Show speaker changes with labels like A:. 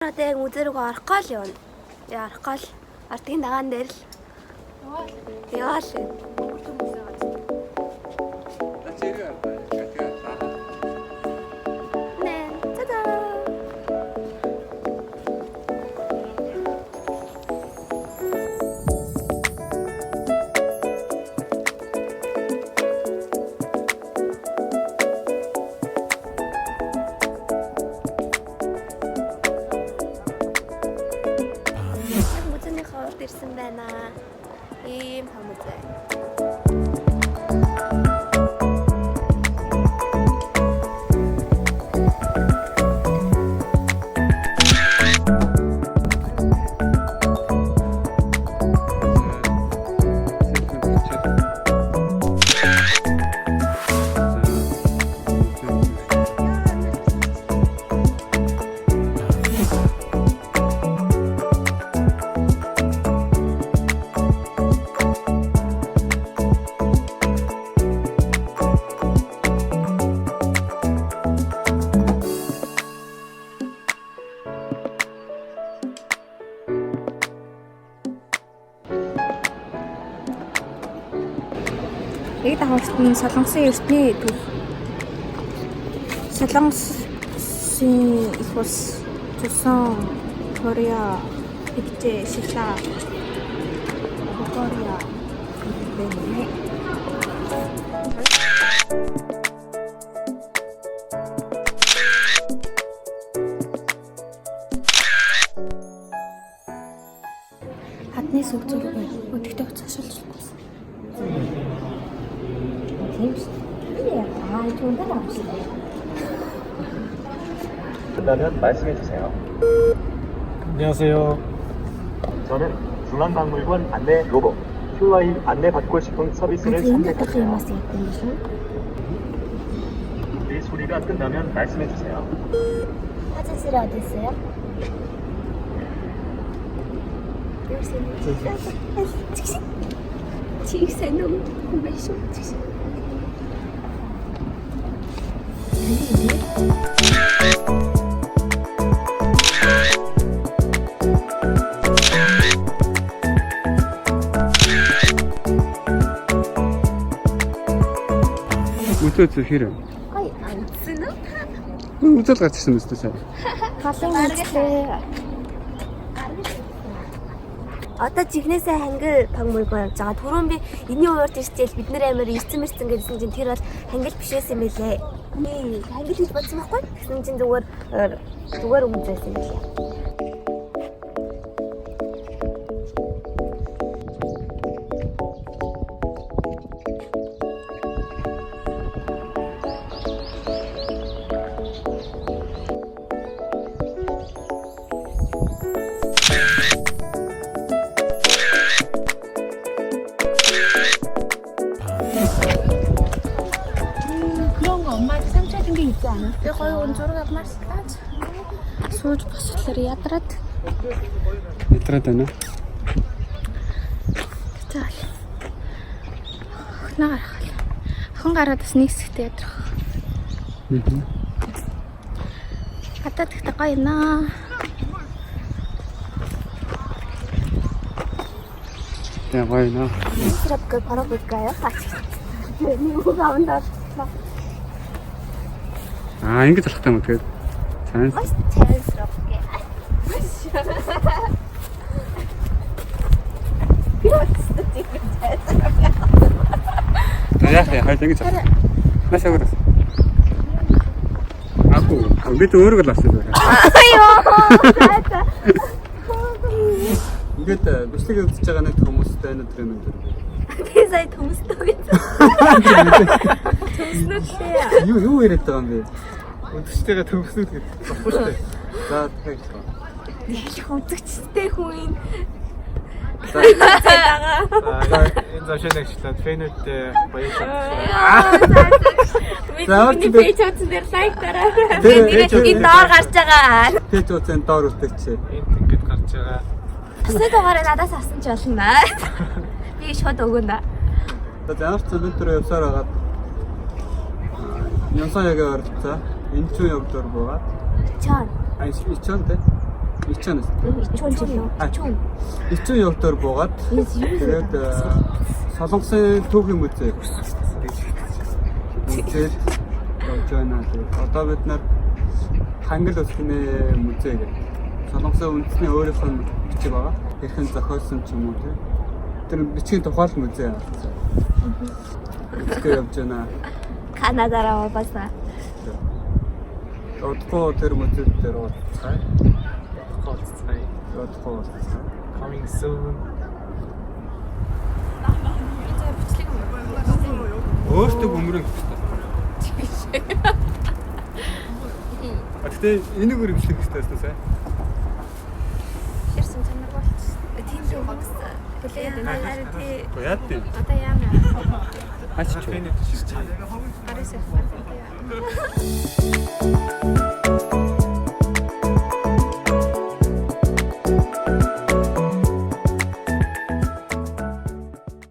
A: одоо яг музей рүү орох гол явна. Яа, орох гол. Ардгийн дагаан дээр л. Яваал. Нэ. Та-да. Яг музейнийхээ урд ирсэн байна. Ийм том музей.
B: Яг давхарт нь Солонгосын эртний төв. Солонгосын их улс Чусон, Корея, Тэгжээ, Шилла, Корея гэдэг байна. Хадны сүг зүрх өдөртөө уцаашуулж байсан.
A: Тийм шүү дээ. Аа, түүнээр авчихсан.
C: 끝나면 말씀해 주세요.
D: 안녕하세요.
C: 저는 중앙박물관 안내 로봇 큐아이 안내 받고 싶은 서비스를 선택하세요.
A: юмас яах юм шүү.
C: 이 소리가 끝나면 말씀해 주세요.
A: 화장실 어디 있어요? Чи их сайн юм хүн байх шүү. Чигш.
E: Үзээ үзээ хэр юм?
A: Гой амтсан уу?
E: Үзэл гарч ирсэн мэт сая.
B: Халуун үзлээ.
A: Одоо жигнэсээ хангил пангмургоо явж байгаа. Түрүүн би энэний урд ирчихэл бид нэр амар ирсэн мэрсэн гэсэн чинь тэр бол хангил биш байсан юм байлээ. Би хангил гэж бодсон байхгүй. Тэгсэн чинь зүгээр зүгээр өмнө байсан юм байлээ.
B: 그런 거 엄마한테 상처 준 게 있지 않아? Би гоё өн зураг авмаар сатаач. Сууж босчлоор ядраад
E: Ятраад байна.
B: тэгэл. Охиноо гаргах. Охин гараад бас нэг хэсэгтээ ядрах.
E: Аа.
B: Гадаад ихтэй гоё юм аа.
E: Тэгээ гоё наа.
A: 스럽게 걸어볼까요? 같이. нэг авандаа.
E: Аа, ингэж залхтай юм тэгээд. Цаанаас
A: Маш 자연스럽게. Би 진짜 지금 자연스럽게.
E: За яах вэ? Хоёул ингэж залхах. Маш өгөрөөс. Аагүй. Би ч өөрөөр л авсан байх.
A: Аюу.
E: Ингээд бичлэг үзэж байгаа нэг хүмүүстэй энэ өдрийн мэнд хүргэе.
A: Би сая төмөстөө гэж. Төмснөлээ.
E: Юу юу яриад байгаа юм бэ?
D: Өдөрчтэйгээ төгснөд гэдэг. Болохгүй шүү дээ.
E: За тэгэхээр.
A: Их үзэгчтэй хүн энэ.
E: За
D: Аа, энэ зашаа нэгчлээ. Фэнүүдтэй баярлалаа.
E: За,
A: Миний
E: өөр
A: пэйж хуудсан дээр лайк дараа.
E: Тэр-
A: Нэрээ энэ доор гарч байгаа.
E: пэйж үзэн доор үлдээч.
D: Энд ингэж гарч байгаа.
A: Тусны дугаараа надаас авсан ч болно. Би шууд өгнө.
E: За ямар ч зам энэ явсаар хагаад Янсан яг ойролцоо. Инчүү явдаар буугаад.
A: Чон.
E: А Ичон те.
D: Ичэн.
A: Ичүүн ч юм уу? Ичүүн.
D: Ичэн явдаар буугаад тэгээд Солонгосын түүхийн музей үзээд явж байна. Тэгээд одоо бид нар Хангал үсгний музей гэх. Солонгосын үндэсний өөрийнх нь бичиг байгаа. Хэрхэн зохиосон ч юм уу тий. Тэр бичгийн тухай л музей авсан. Үзгээ явж байна.
A: Канадараа басна.
D: Удахгүй тэр музей дээр уулзцгаая.
F: Уулзцгаая.
D: Удахгүй уулзцгаая.
F: Coming soon.
D: Өөртөө бөмбөрөө хэрэгтэй. А тэгтээ энийг өргөжлөх хэрэгтэй байсан сая.
B: Хэрсэн чанар болчихсон.
A: Тийм л хүмүүс
B: Хүлээд байна.
A: харин тий
D: Гэхдээ яа тий.
B: Одоо яам яа.
E: Хаач.
F: Фэнүүд ширч.
B: Гараас явах. Одоо яа.